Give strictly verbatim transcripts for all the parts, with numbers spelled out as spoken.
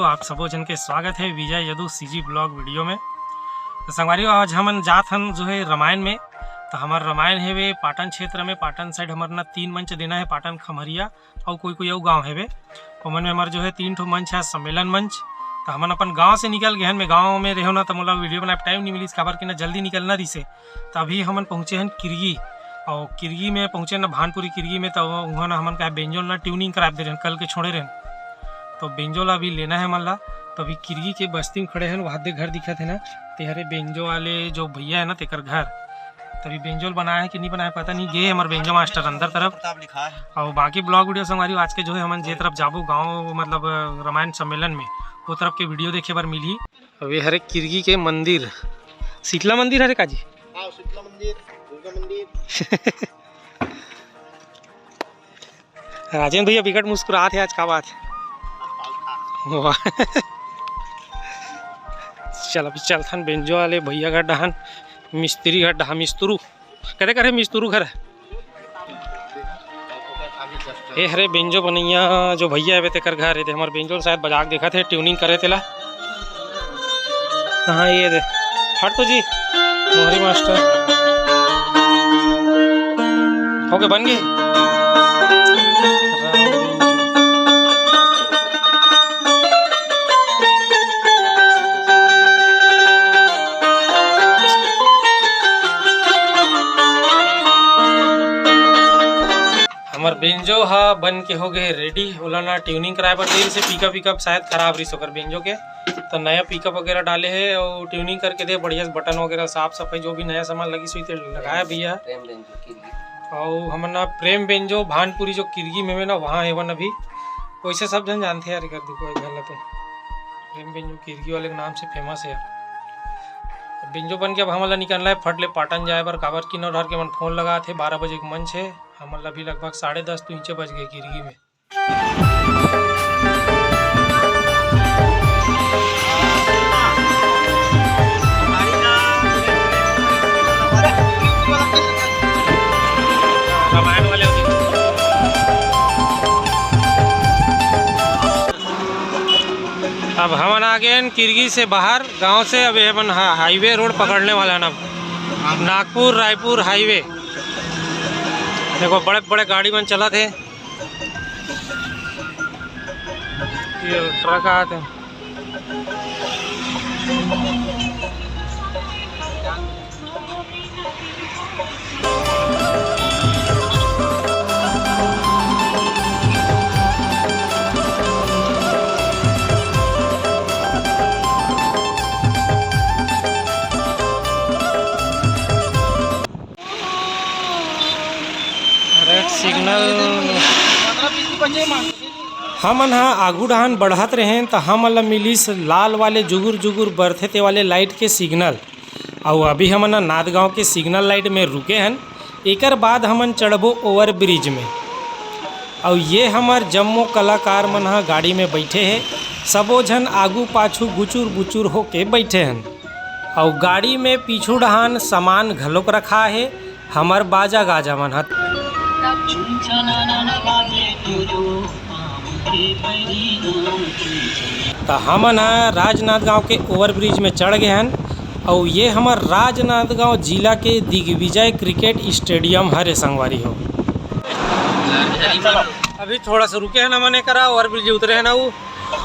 तो आप सबो झन के स्वागत है Vijay Yadu CG blog video में। तो संगवारी हो, आज हमन जात हन जो है रमायन में। तो हमर रमायन हेवे पाटन क्षेत्र में, पाटन साइड हमर ना तीन मंच देना है, पाटन, खमरिया अउ कोई कोई अउ गांव हेवे। ओमन में हमर जो है तीन ठो मंच है, सम्मेलन मंच। तो हमन अपन गांव से निकल गए हन। मैं गांव में रहो ना तो मोला वीडियो बनाए टाइम नहीं मिलिस, काबर कि ना जल्दी निकलना रिसे। तो अभी हमन पहुँचे हन किरगी, और किरगी में पहुँचे ना भानपुरी किरगी में, तो उहाँ ना हमन का बेंजो ला ट्यूनिंग करा दे रहन, कल के छोड़े रहन। तो बेंजो ला अभी लेना है हमन ला। तो अभी किरगी के बस्ती में खड़े हन, वहाँ दे घर दिखत है ना, ते हरे बेंजो वाले जो भैया है ना, तेकर घर। तभी बेंजो बनाया है कि नहीं बनाया, पता नहीं। गे हमर बेंजो मास्टर अंदर तरफ। प्रताप लिखा है। और बाकी ब्लॉग वीडियो संगवारी हो, आज के जो है हमन जे तरफ जाबो गांव, मतलब रमायन सम्मेलन में, वो तरफ के वीडियो देखे बर मिलही। अब ये हरे किरगी के मंदिर, शीतला मंदिर हरे का जी? हाँ, शीतला मंदिर, दुर्गा मंदिर। राजेंद्र भैया बिकट मुस्कुरात है आज, का बात है? वाह। चल, अभी चलथन बेंजो वाले भैया घर डहान, मिस्त्री घर डहा, मिस्तरू। कते करे मिस्तरू घर? ए हरे बेंजो बनैया जो भैया हवे तेकर घर हे, ते हमर बेंजो ल शायद बजा के देखत हे, ट्यूनिंग करे तेला। हाँ, ये दे। हट तो जी, मोहरी मास्टर। हो गे, बन गे। हमर बेंजो ह बन के हो गए रेडी। ओला ना ट्यूनिंग कराए बर दे से, पिकअप विकअप शायद खराब रहिस ओकर बेंजो के, तो नया पिकअप वगैरह डाले हे और ट्यूनिंग करके दे बढ़िया से, बटन वगैरह साफ सफाई, जो भी नया सामान लगी सुई ते लगाया भैया। प्रेम बेंजो किरगी। और हमर ना प्रेम बेंजो भानपुरी जो किरगी में, में ना, वहाँ हेवन अभी। वैसे सब जन जानते हैं यार, कर देखो घर ला तो प्रेम बेंजो किरगी वाले के नाम से फेमस है। अब बेंजो बन के अब हमन ला निकलना है फट ले पाटन जाए बर, काबर कि नौ डहर के मन फोन लगा थे, बारह बजे के मंच है। हमन ला भी लगभग साढ़े दस तो इंचे बज गए किरगी में। अब हमन आ गए हैं किरगी से बाहर गांव से। अब ये अपन हा-, हाईवे रोड पकड़ने वाला है ना, नागपुर रायपुर हाईवे। देखो बड़े बड़े गाड़ी मन चलत हे। ये ट्रक आत हे। Red signal. हमन ह आगू डहान बढ़त रहेन, त हमन ल मिलिस लाल वाले जुगुर जुगुर बरथे ते वाले लाइट के सिग्नल। अउ अभी हमन ह नांदगांव के सिग्नल लाइट में रुके हन। एकर बाद हमन चढ़बो ओवर ब्रिज में। अउ ये हमर जम्मो कलाकार मन ह गाड़ी में बैठे हे। सबो झन आगू पाछू गुचुर बुचुर होके बैठे हन। अउ गाड़ी में पीछू डहान सामान घलोक रखा हे। हमर बाजा गाजा मन ह। त हमन ह राजनांदगांव के ओवरब्रिज में चढ़ गे हन। अउ ये हमर राजनांदगांव जिला के दिग्विजय क्रिकेट स्टेडियम हरे संगवारी हो। अभी थोड़ा सा रुके हन हमन एकरा, ओवरब्रिज उतरे हन अउ,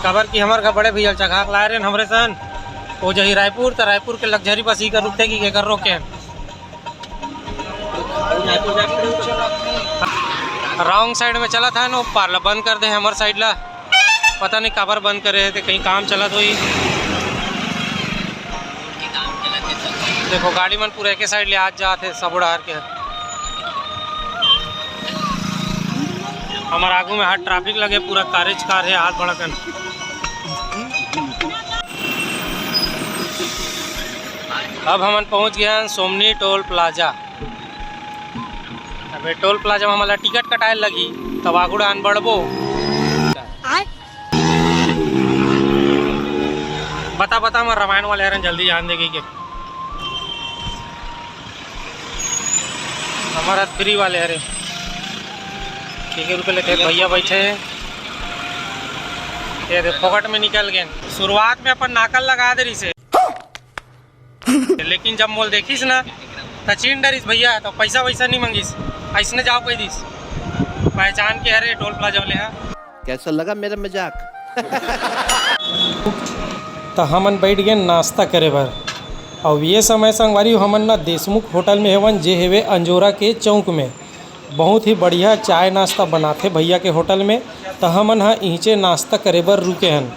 काबर कि हमर घर बड़े भैया चघा के लाए रहे हमरे सन, वो जही रायपुर, त रायपुर के लग्जरी बस ही कर रुकते कि एकर रोके हन। रॉन्ग साइड में चलत हे, ओ पार ला बंद कर दे हे हमर साइड ला। पता नहीं काबर बंद करे हे, ते कहीं काम चलत होही। देखो गाड़ी मन पूरा एके साइड ले आज जात हे, सब उड़ार के। हमर आगू में हाथ ट्रैफिक लगे, पूरा कारेज कार हे, हाथ बड़ा कन। अब हमन पहुंच गए हैं सोमनी टोल प्लाजा। अबे टोल प्लाजा में हमला टिकट कटाए लगी, तब आगू डाहन बढ़बो। बता बता, मैं रमायन वाले हरन, जल्दी जान देगी के। हमारा फ्री वाले हरे, ठीक है, रुपये लेते हैं, भैया बैठे हैं। ये दे, फोकट में निकल गए। शुरुआत में अपन नाकल लगा दे रहिसे, लेकिन जब मोल देखिस ना, त चीन डरिस भैया, तो पैसा वैसा नहीं मंगिस। ऐसने जाओ कह दिस, पहचान के हरे टोल प्लाजा वाले हा। कैसा लगा मेरा मजाक? त हमन बैठ गए नाश्ता करे बर। अउ ये समय संगवारी हो, हमन ना देशमुख होटल में हेवन, जे हेवे अंजोरा के चौक में। बहुत ही बढ़िया चाय नाश्ता बनाथे भैया के होटल में। त हमन ह इहिंचे नाश्ता करे बर रुके हन।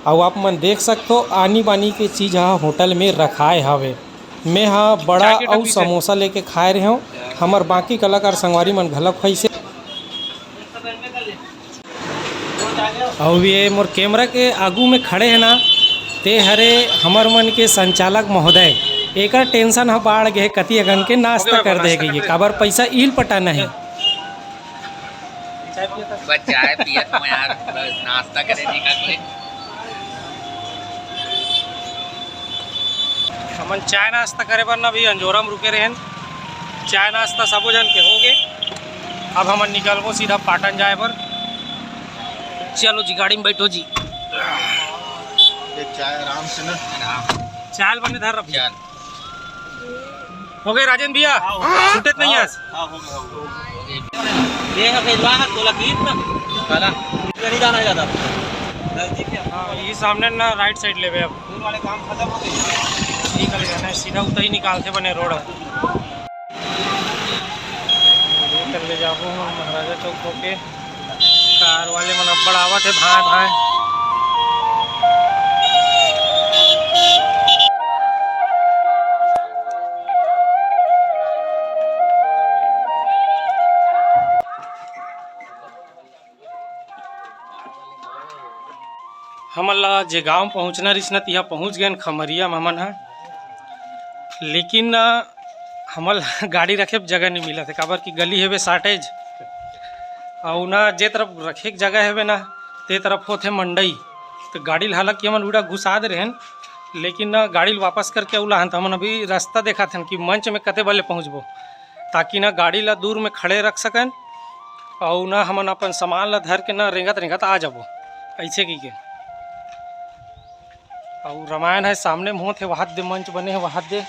अउ आप मन देख सकथो, आनी बानी के चीज ह होटल में रखाए हावे। मैं ह बड़ा अउ समोसा लेके खाए रहे हूँ। हमर बाकी कलाकार संगवारी मन घलक खाइसे। अउ ये मोर कैमरा के आगू में खड़े है ना, ते हरे हमर मन के संचालक महोदय। एकर टेंशन ह बाढ़ गे, कति अगन के नाश्ता कर दे गई, काबर पैसा इल पटाना है। बस चाय पियत हूँ यार, बस नाश्ता करे नहीं का कोई। हमन चाय नाश्ता करे बर ना भी अंजोरा में रुके रहेन। चाय नाश्ता सबो झन के हो गे। अब हमन निकलबो सीधा पाटन जाए बर। चलो जी, गाड़ी में बैठो जी। ये चाय आराम से ना। चाय बने धर रख। हो गए राजेंद्र भैया, छूटत नहीं है। हाँ, हो गया, हो गया। ये है, ये वाला है, तोला की इतना। काला। इधर नहीं जाना है ज्यादा। नजदीक है। हाँ, ये सामने ना राइट साइड लेवे अब। दूर वाले काम खत्म हो गए। निकल गया ना, सीधा उतना ही निकालते बने रोड। ये कर ले जाबो हम महाराजा चौक होके। कार वाले मन अब्बड़ आवत हे, भाए भाए। हमन ला जे गांव पहुंचना रिहिस ना, तिहा पहुंच गेन खमरिया में हमन ह। लेकिन ना, हमन ला गाड़ी रखे जगह नहीं मिलत हे, काबर कि गली हेवे shortage। अउ ना जे तरफ रखे के जगह हेवे ना, ते तरफ होथे मंडई। तो गाड़ी ला हालांकि हमन उड़ा घुसा दे रहेन, लेकिन ना गाड़ी ला वापस करके अउ लाहन। तो हमन अभी रास्ता देखत हन कि मंच में कते बले पहुँचबो, ताकि ना गाड़ी ला दूर में खड़े रख सकन अउ ना हमन अपन सामान ला धर के ना रेंगत रेंगत आ जाबो, ऐसे की के। अउ रामायण है सामने में होत हे, वहाद दे मंच बने हे, वहाद दे।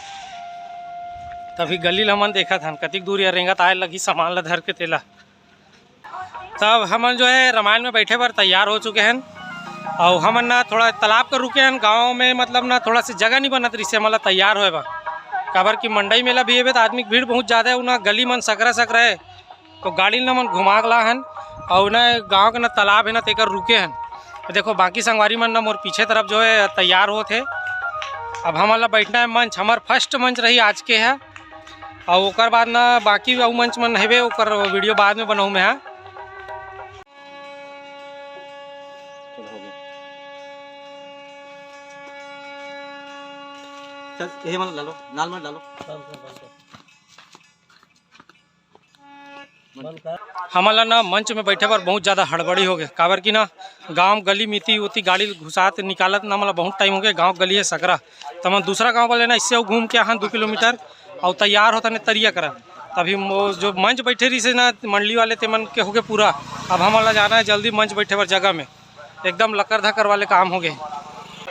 तभी गली ला हमन देखत हन, कतिक दूर या रेंगत आए लगही सामान ला धर के तेला। तब हमन जो है रामायण में बैठे बर तैयार हो चुके हैं। अउ हमन ना थोड़ा तालाब कर रुके हैं गाँव में, मतलब ना थोड़ा सी जगह नहीं बनत रिहिसे हमन ला तैयार होए बर, काबर कि मंडई मेला भी हेबे त आदमी के भीड़ बहुत ज्यादा है, उना गली मन सकरा सकरा है। तो गाड़ी ल हमन घुमा के ला हन, अउ ना गाँव के ना तालाब है ना, तेकर रुके हन। देखो, बाकी संगवारी मन ना मोर पीछे तरफ जो है तैयार होत हे। अब हमन ला बैठना है मंच, हमर first मंच रही आज के है, अउ ओकर बाद ना बाकी अउ मंच मन हेबे, ओकर video बाद में बनाऊँ मैं, हाँ। चल, ये मन डालो, नाल मन डालो। हमन ला ना मंच में बैठे बर बहुत ज्यादा हड़बड़ी हो गए, काबर कि ना गांव गली में इति उति गाड़ी घुसात निकालत ना, हमन ला बहुत टाइम हो गए। गांव गली है सकरा, तो हमन दूसरा गांव वाले ना इससे घूम के आहन दो किलोमीटर, अउ तैयार होत हन तरिया करा। तभी मो-, जो मंच बैठे रहिसे ना मंडली वाले, ते मन के हो गए पूरा। अब हमन ला जाना है जल्दी मंच बैठे बर जगह में। एकदम लकर धकर वाले काम हो गए।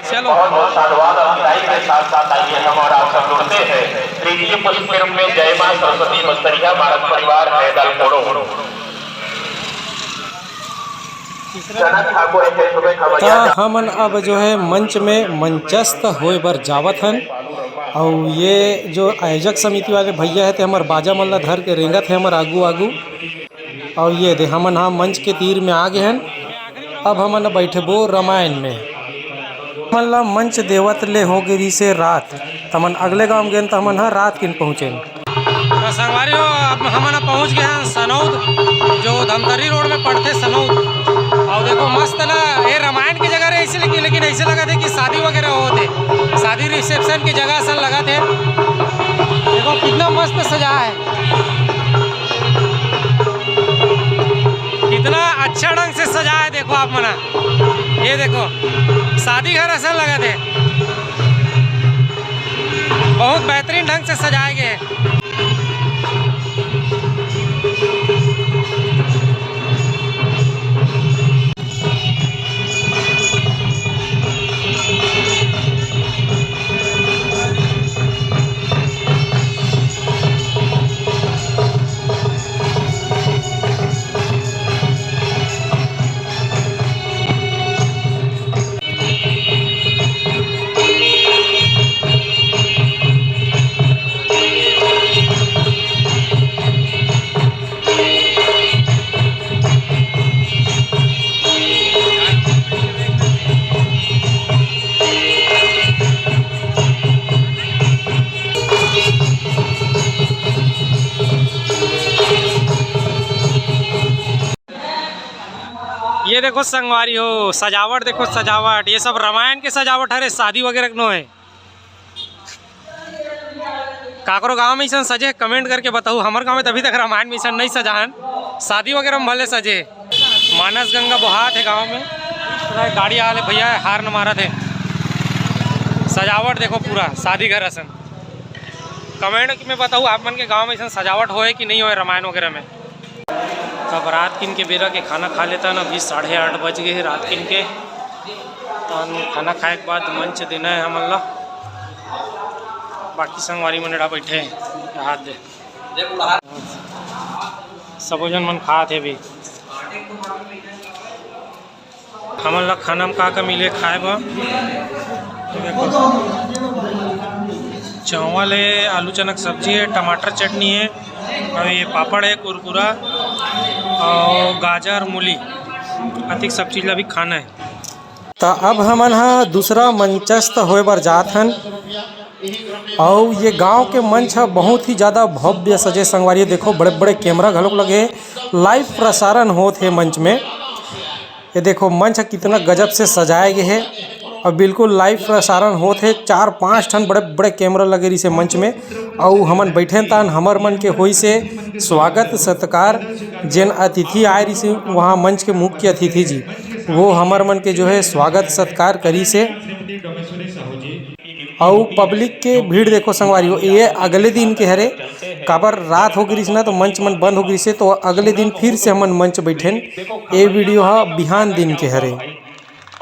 चलो। बहुत बहुत साधुवाद और विदाई के साथ साथ आइए हम और आप सब जुड़ते हैं तृतीय पुष्प के रूप में जय मां सरस्वती मस्तरिया मारक परिवार पैदल मुड़ो। जनक ठाकुर ऐसे सुबह खबर त हमन अब जो है मंच में मंचस्थ होए बर जावत हन। अउ ये जो आयोजक समिति वाले भैया है, ते हमर बाजा मन ला धर के रेंगत है हमर आगू आगू। अउ ये दे, हमन ह मंच के तीर में आ गे हन। अब हमन ह बैठबो रामायण में। हमन ला मंच देवत ले हो गे रिहिसे रात, तमन अगले गांव गेन, त हमन ह रात किन पहुंचेन। तो संगवारी हो, अब हमन ह पहुंच गए हैं सनौद, जो धमतरी रोड में पड़थे सनौद। अउ देखो मस्त ना, ये रामायण की जगह रहे, इसलिए कि, लेकिन ऐसे लगा थे कि शादी वगैरह होते, शादी reception की जगह असन लगा थे। देखो कितना मस्त सजा है। कितना अच्छा ढंग से सजा है, देखो आप मना, ये देखो शादी घर असन लगत हे, बहुत बेहतरीन ढंग से सजाए गए हे। देखो संगवारी हो, सजावट देखो, सजावट, ये सब रामायण के सजावट हरे, शादी वगैरह के नो है। काकरो गांव में ऐसा सजे, कमेंट करके बताओ। हमर गांव में तभी तक रामायण में ऐसा नहीं सजा हन, शादी वगैरह में भले सजे। मानस गंगा बोहात है गांव में, पूरा गाड़ी आले भैया हार न मारत है। सजावट देखो पूरा शादी घर असन। कमेंट में बताओ, आप मन के गांव में ऐसा सजावट होए कि नहीं होए रामायण वगैरह में। तब रात किन के बेरा के खाना खा लेता ना, अभी साढ़े आठ बज गए हे रात किन के। तहन खाना खाए के बाद मंच देना है हमन ला। बाकी संगवारी मन एड़ा बैठे हैं, हाथ दे। सबो झन मन खात हे अभी। हमन ला खाना में का का मिले खाए बर? चावल है, आलू चना के सब्जी है, टमाटर चटनी है, और ये पापड़ है, कुरकुरा और गाजर, मूली, अतिक सब चीज ला भी खाना है। त अब हमन ह दूसरा मंचस्थ होए बर जात हन, अउ ये गांव के मंच ह बहुत ही ज्यादा भव्य सजे संगवारी। देखो, बड़े बड़े कैमरा घलोक लगे हे, लाइव प्रसारण होत हे मंच में। ये देखो, मंच ह कितना गजब से सजाए गे हे और बिल्कुल लाइव प्रसारण होत हे। चार पांच ठन बड़े बड़े कैमरा लगे रहिसे मंच में, अउ हमन बैठेन तान हमर मन के होइसे स्वागत सत्कार। जेन अतिथि आए रहिसे वहाँ मंच के मुख्य अतिथि जी, वो हमर मन के जो है स्वागत सत्कार करिसे। अउ पब्लिक के भीड़ देखो संगवारी हो, ये अगले दिन के हरे, काबर रात हो गिरिस ना, तो मंच मन बंद हो गिरिस हे, तो अगले दिन फिर से हमन मंच बैठेन। ये वीडियो ह बिहान दिन के हरे।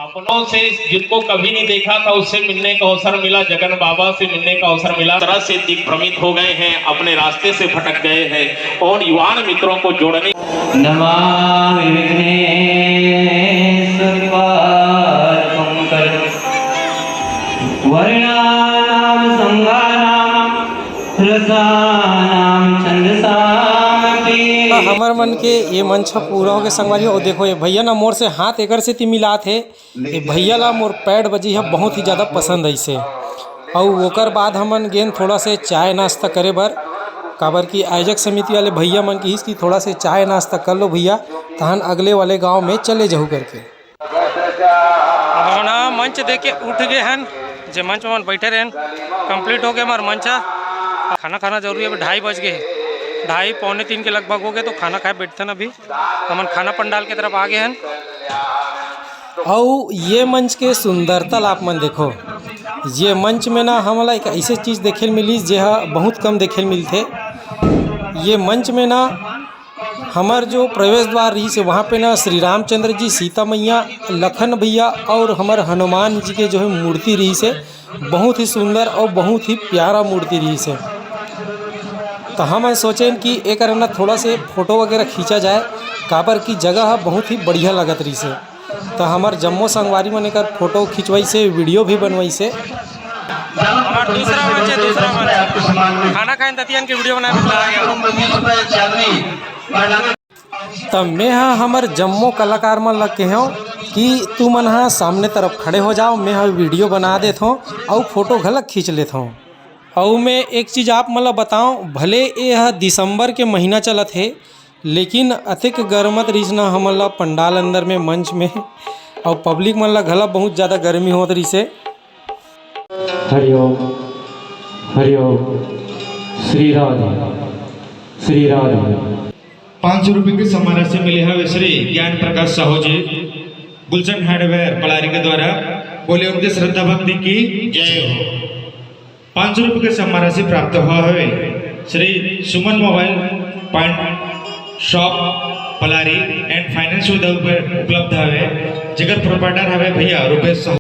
अपनों से जिनको कभी नहीं देखा था, उससे मिलने का अवसर मिला, जगन बाबा से मिलने का अवसर मिला। तरह से दिग्भ्रमित हो गए हैं, अपने रास्ते से भटक गए हैं, उन युवान मित्रों को जोड़ने नमामि विघ्नेश्वर पादपंकजम्। वर्णानां संघानां रसानां छंदसामपि। त हमर मन के ये मंच ह पूरा हो गए संगवारी हो। देखो, ये भैया ना मोर से हाथ एकर सेती मिलात हे। ये भैया ला मोर पैड बजी ह बहुत ही ज्यादा पसंद आइसे। अउ ओकर बाद हमन गेन थोड़ा से चाय नाश्ता करे बर, काबर कि आयोजक समिति वाले भैया मन किहिस कि थोड़ा से चाय नाश्ता कर लो भैया, तहन अगले वाले गांव में चले जाहू करके। अब हमन ह मंच दे के उठ गए हन, जे मंच में हमन बैठे रहेन, कंप्लीट हो गए हमार मंच ह। खाना खाना जरूरी है, अभी ढाई बज गए हे, ढाई पौने तीन के लगभग हो गए, तो खाना खाए बैठथन अभी। हमन खाना पंडाल के तरफ आ गए हन। अउ ये मंच के सुंदरता ला आप मन देखो, ये मंच में ना हमला एक ऐसे चीज देखे ल मिलिस, जे ह बहुत कम देखे ल मिलथे। ये मंच में ना हमर जो प्रवेश द्वार रहिस हे, वहाँ पे ना श्री रामचंद्र जी, सीता मैया, लखन भैया और हमर हनुमान जी के जो है मूर्ति रहिस हे, बहुत ही सुंदर और बहुत ही प्यारा मूर्ति रहिस हे। तो हमन सोचेन कि एकर ना थोड़ा से फोटो वगैरह खींचा जाए, काबर की जगह ह बहुत ही बढ़िया लगत रहिस हे। तो हमर जम्मो संगवारी मन एकर फोटो खिंचवाइस हे, वीडियो भी बनवाइस हे। हमार दूसरा मंच है, दूसरा मंच। खाना खाए दतियन के वीडियो बनाए में लगा गया। त मैं ह हमर जम्मो कलाकार मन ल कहेंव कि तुमन ह सामने तरफ खड़े हो जाओ, मैं ह वीडियो बना देत हौं अउ फोटो घलक खींच लेत हौं। अउ मैं एक चीज आप मन ल बताओं, भले ए ह दिसंबर के महीना चलत हे, लेकिन अतेक गरमत रहिस न हमन ल पंडाल अंदर में, मंच में, अउ पब्लिक मन ल घला बहुत ज्यादा गर्मी होत रहिस हे। हरिओम, हरिओम, श्री राधे, श्री राधे। पाँच सौ रुपये के सम्मान राशि मिले हवे श्री ज्ञान प्रकाश साहू जी, गुलशन हार्डवेयर पलारी के द्वारा। बोले उनके श्रद्धा भक्ति की जय हो। पाँच सौ रुपये के सम्मान राशि प्राप्त हुआ हवे Shri Suman mobile point shop Palari and finance सुविधा उप-, उपलब्ध हवे, जेकर प्रोप्राइटर हवे भैया रुपेश साहू।